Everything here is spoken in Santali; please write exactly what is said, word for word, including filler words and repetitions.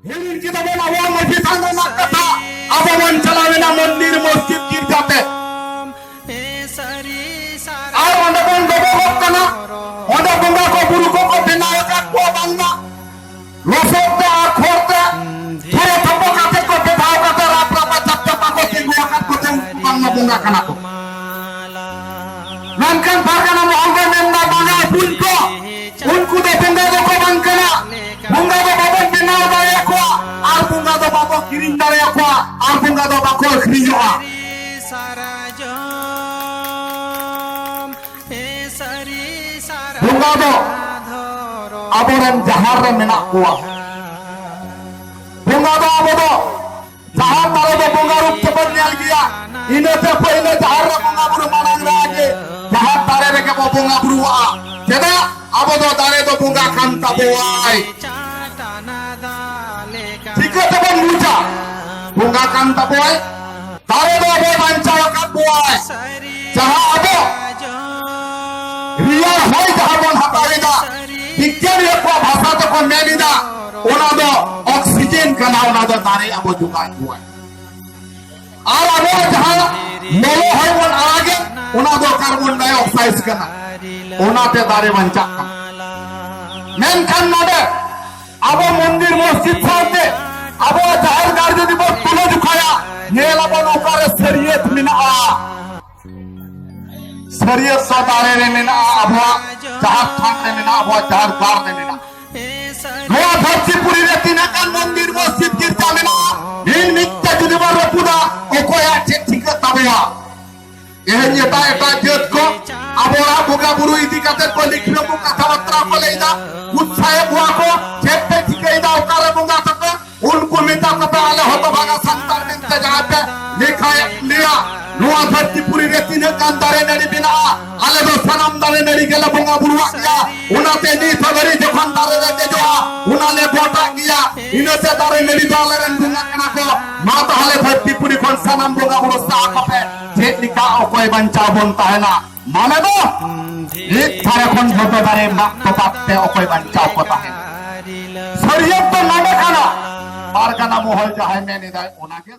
ᱦᱤᱲᱤᱧ ᱠᱮᱫᱟ ᱵᱚᱱ ᱟᱵᱚᱣᱟᱜ ᱢᱟᱹᱡᱷᱤ ᱛᱷᱟᱱ ᱨᱮᱱᱟᱜ ᱠᱟᱛᱷᱟ᱾ ᱟᱵᱚ ᱵᱚᱱ ᱪᱟᱞᱟᱣ ᱮᱱᱟ ᱢᱚᱱᱫᱤᱨ ᱢᱚᱥᱡᱤᱫ ᱜᱤᱨᱡᱟ ᱛᱮ᱾ ᱟᱨ ᱚᱸᱰᱮ ᱵᱚᱱ ᱰᱚᱵᱚᱜᱚᱜ ᱠᱟᱱᱟ, ᱚᱸᱰᱮ ᱵᱚᱸᱜᱟ ᱠᱚ ᱵᱩᱨᱩ ᱠᱚᱠᱚ ᱵᱮᱱᱟᱣ ᱟᱠᱟᱫ ᱠᱚᱣᱟ ᱵᱟᱝᱢᱟ ᱞᱚᱥᱚᱫ ᱛᱮ ᱟᱨ ᱠᱷᱚᱲ ᱛᱮ ᱛᱷᱚᱨᱚ ᱛᱷᱚᱯᱚ ᱠᱟᱛᱮ ᱠᱚ ᱵᱮᱫᱷᱟᱣ ᱠᱟᱛᱮ ᱨᱟᱯ ᱨᱟᱯᱟ ᱪᱟᱯ ᱪᱟᱯᱟ ᱠᱚ ᱛᱤᱸᱜᱩ ᱟᱠᱟᱫ ᱠᱚᱛᱮ ᱩᱱᱠᱩ ᱵᱟᱝᱢᱟ ᱵᱚᱸᱜᱟ ᱠᱟᱱᱟ ᱠᱚ᱾ ᱢᱮᱱᱠᱷᱟᱱ ᱯᱟᱨᱜᱟᱱᱟ ᱢᱚᱦᱚᱞ ᱫᱚ ᱢᱮᱱᱫᱟ, ᱵᱟᱝᱟ ᱵᱩᱡᱽ ᱠᱚ, ᱩᱱᱠᱩ ᱫᱚ ᱵᱚᱸᱜᱟ ᱫᱚᱠᱚ ᱵᱟᱝ ᱠᱟᱱᱟ᱾ ᱵᱚᱸᱜᱟ ᱫᱚ ᱵᱟᱵᱚᱱ ᱵᱮᱱᱟᱣ ᱫᱟᱲᱮᱭᱟᱠᱚᱣᱟ, ᱟᱨ ᱵᱚᱸᱜᱟ ᱫᱚ ᱵᱟᱵᱚ ᱠᱤᱨᱤᱧ ᱫᱟᱲᱮᱭᱟᱠᱚᱣᱟ, ᱟᱨ ᱵᱚᱸᱜᱟ ᱫᱚ ᱵᱟᱠᱚ ᱟᱹᱠᱷᱨᱤᱧᱚᱜᱼᱟ᱾ ᱵᱚᱸᱜᱟ ᱫᱚ ᱟᱵᱚᱨᱮᱱ ᱡᱟᱦᱟᱸ ᱨᱮ ᱢᱮᱱᱟᱜ ᱠᱚᱣᱟ᱾ ᱵᱚᱸᱜᱟ ᱫᱚ ᱟᱵᱚ ᱫᱚ ᱡᱟᱦᱟᱸ ᱫᱟᱨᱮ ᱫᱚ ᱵᱚᱸᱜᱟ ᱨᱩᱯ ᱛᱮᱵᱚᱱ ᱧᱮᱞ ᱜᱮᱭᱟ, ᱤᱱᱟᱹᱛᱮ ᱯᱟᱹᱦᱤᱞᱟᱹ ᱡᱟᱦᱮᱨ ᱨᱮ ᱵᱚᱸᱜᱟ ᱵᱩᱨᱩ ᱢᱟᱲᱟᱝ ᱨᱮ ᱟᱜᱮ ᱡᱟᱦᱟᱸ ᱫᱟᱨᱮ ᱨᱮᱜᱮ ᱵᱚ ᱵᱚᱸᱜᱟ ᱵᱩᱨᱩᱣᱟᱜᱼᱟ᱾ ᱪᱮᱫᱟᱜ? ᱟᱵᱚ ᱫᱚ ᱫᱟᱨᱮ ᱫᱚ ᱵᱚᱸᱜᱟ ᱠᱟᱱ ᱛᱟᱵᱚᱣᱟᱭ᱾ ᱪᱤᱠᱟᱹ ᱛᱮᱵᱚᱱ ᱵᱩᱡᱟ ᱵᱚᱸᱜᱟ ᱠᱟᱱ ᱛᱟᱵᱚᱣᱟᱭ? ᱫᱟᱨᱮ ᱫᱚ ᱟᱵᱚ ᱵᱟᱧᱪᱟᱣ ᱟᱠᱟᱫ ᱵᱚᱣᱟᱭ᱾ ᱡᱟᱦᱟᱸ ᱟᱵᱚ ᱨᱮᱭᱟᱲ ᱦᱚᱭ ᱡᱟᱦᱟᱸ ᱵᱚᱱ ᱦᱟᱛᱟᱣ ᱮᱫᱟ, ᱵᱤᱜᱽᱭᱟᱱᱤᱭᱟᱹ ᱠᱚᱣᱟᱜ ᱵᱷᱟᱥᱟ ᱛᱮᱠᱚ ᱢᱮᱱ ᱮᱫᱟ, ᱚᱱᱟ ᱫᱚ ᱚᱠᱥᱤᱡᱮᱱ ᱠᱟᱱᱟ, ᱚᱱᱟ ᱫᱚ ᱫᱟᱨᱮ ᱟᱵᱚ ᱡᱚᱜᱟᱣ ᱠᱚᱣᱟᱭ᱾ ᱟᱨ ᱟᱵᱚᱣᱟᱜ ᱡᱟᱦᱟᱸ ᱞᱚᱞᱚ ᱦᱚᱭ ᱵᱚᱱ ᱟᱲᱟᱜᱮᱫ, ᱚᱱᱟ ᱫᱚ ᱠᱟᱨᱵᱚᱱ ᱰᱟᱭ ᱚᱠᱥᱟᱭᱤᱰ ᱠᱟᱱᱟ, ᱚᱱᱟᱛᱮ ᱫᱟᱨᱮ ᱵᱟᱧᱪᱟᱜ ᱠᱟᱱᱟ᱾ ᱢᱮᱱᱠᱷᱟᱱ ᱱᱚᱰᱮ ᱟᱵᱚ ᱢᱚᱱᱫᱤᱨ ᱢᱚᱥᱡᱤᱫ ᱥᱟᱶᱛᱮ ᱟᱵᱚᱣᱟᱜ ᱡᱟᱦᱮᱨ ᱜᱟᱲ ᱡᱩᱫᱤ ᱵᱚᱱ ᱛᱩᱞᱟᱹ ᱡᱚᱠᱷᱟᱭᱟ, ᱧᱮᱞ ᱟᱵᱚᱱ ᱚᱠᱟᱨᱮ ᱥᱟᱹᱨᱤᱭᱟᱹᱛ ᱢᱮᱱᱟᱜᱼᱟ᱾ ᱥᱟᱹᱨᱤᱭᱟᱹᱛ ᱫᱚ ᱫᱟᱨᱮ ᱨᱮ ᱢᱮᱱᱟᱜᱼᱟ, ᱟᱵᱚᱣᱟᱜ ᱡᱟᱦᱮᱨ ᱛᱷᱟᱱ ᱨᱮ ᱢᱮᱱᱟᱜᱼᱟ, ᱟᱵᱚᱣᱟᱜ ᱡᱟᱦᱮᱨ ᱜᱟᱲ ᱨᱮ ᱢᱮᱱᱟᱜᱼᱟ᱾ ᱱᱚᱣᱟ ᱫᱷᱟᱹᱨᱛᱤ ᱯᱩᱨᱤ ᱨᱮ ᱛᱤᱱᱟᱹᱜ ᱜᱟᱱ ᱢᱚᱱᱫᱤᱨ ᱢᱚᱥᱡᱤᱫ ᱜᱤᱨᱡᱟ ᱢᱮᱱᱟᱜᱼᱟ, ᱢᱤᱫ ᱢᱤᱫ ᱛᱮ ᱡᱩᱫᱤ ᱵᱚᱱ ᱨᱟᱹᱯᱩᱫᱟ, ᱚᱠᱚᱭᱟᱜ ᱪᱮᱫ ᱴᱷᱤᱠᱟᱹᱜ ᱛᱟᱵᱚᱣᱟ? ᱛᱮᱦᱮᱧ ᱮᱴᱟᱜ ᱮᱴᱟᱜ ᱡᱟᱹᱛ ᱠᱚ ᱟᱵᱚᱣᱟᱜ ᱵᱚᱸᱜᱟ ᱵᱩᱨᱩ ᱤᱫᱤ ᱠᱟᱛᱮ ᱠᱚ ᱞᱤᱠᱷᱤᱭᱟᱹ ᱠᱚ ᱠᱟᱛᱷᱟ ᱵᱟᱛᱨᱟ ᱠᱚ ᱞᱟᱹᱭᱫᱟ, ᱩᱛᱥᱟᱦᱮᱫ ᱠᱚᱣᱟ ᱠᱚ, ᱪᱮᱫ ᱯᱮ ᱪᱤᱠᱟᱹᱭᱮᱫᱟ, ᱚᱠᱟᱨᱮ ᱵᱚᱸᱜᱟ ᱛᱟᱯᱮ? ᱩᱱᱠᱩ ᱢᱮᱛᱟ ᱠᱚᱯᱮ, ᱟᱞᱮ ᱦᱚᱸᱛᱚ ᱵᱷᱟᱜᱟ ᱥᱟᱱᱛᱟᱲ ᱢᱮᱱᱛᱮ ᱡᱟᱦᱟᱸ ᱯᱮ ᱞᱮᱠᱷᱟᱭᱮᱫ ᱞᱮᱭᱟ, ᱱᱚᱣᱟ ᱫᱷᱟᱹᱨᱛᱤ ᱯᱩᱨᱤ ᱨᱮ ᱛᱤᱱᱟᱹᱜ ᱜᱟᱱ ᱫᱟᱨᱮ ᱱᱟᱹᱲᱤ ᱢᱮᱱᱟᱜᱼᱟ, ᱟᱞᱮ ᱫᱚ ᱥᱟᱱᱟᱢ ᱫᱟᱨᱮ ᱱᱟᱹᱲᱤ ᱜᱮᱞᱮ ᱵᱚᱸᱜᱟ ᱵᱩᱨᱩᱣᱟᱜ ᱜᱮᱭᱟ᱾ ᱚᱱᱟᱛᱮ ᱱᱤᱛ ᱦᱚᱸ ᱫᱷᱟᱹᱨᱤᱡ ᱡᱚᱠᱷᱚᱱ ᱫᱟᱨᱮ ᱨᱮ ᱫᱮᱡᱚᱜᱼᱟ, ᱚᱱᱟ ᱞᱮ ᱵᱚᱴᱟᱜ ᱜᱮᱭᱟ᱾ ᱤᱱᱟᱹᱛᱮ ᱫᱟᱨᱮ ᱱᱟᱹᱲᱤ ᱫᱚ ᱟᱞᱮᱨᱮᱱ ᱵᱚᱸᱜᱟ ᱠᱟᱱᱟ ᱠᱚ᱾ ᱢᱟ ᱛᱟᱦᱞᱮ ᱫᱷᱟᱹᱨᱛᱤ ᱯᱩᱨᱤ ᱠᱷᱚᱱ ᱥᱟᱱᱟᱢ ᱵᱚᱸᱜᱟ ᱵᱩᱨᱩ ᱥᱟᱦᱟ ᱠᱚᱯᱮ᱾ ᱪᱮᱫ ᱞᱮᱠᱟ ᱚᱠᱚᱭ ᱵᱟᱧᱪᱟᱣ ᱵᱚᱱ ᱛᱟᱦᱮᱱᱟ? ᱢᱟᱱᱮ ᱫᱚ ᱢᱤᱫ ᱫᱷᱟᱨᱮ ᱠᱷᱚᱱ ᱡᱚᱛᱚ ᱫᱟᱨᱮ ᱢᱟᱜ ᱛᱚᱯᱟᱜ ᱛᱮ ᱚᱠᱚᱭ ᱵᱟᱧᱪᱟᱣ ᱠᱚ ᱛᱟᱦᱮᱱᱟ? ᱥᱟᱹᱨᱤᱭᱟᱹᱛ ᱫᱚ ᱱᱚᱰᱮ ᱠᱟᱱᱟ᱾ ᱯᱟᱨᱜᱟᱱᱟ ᱢᱚᱦᱚᱞ ᱡᱟᱦᱟᱸᱭ ᱢᱮᱱ ᱮᱫᱟᱭ, ᱚᱱᱟᱜᱮ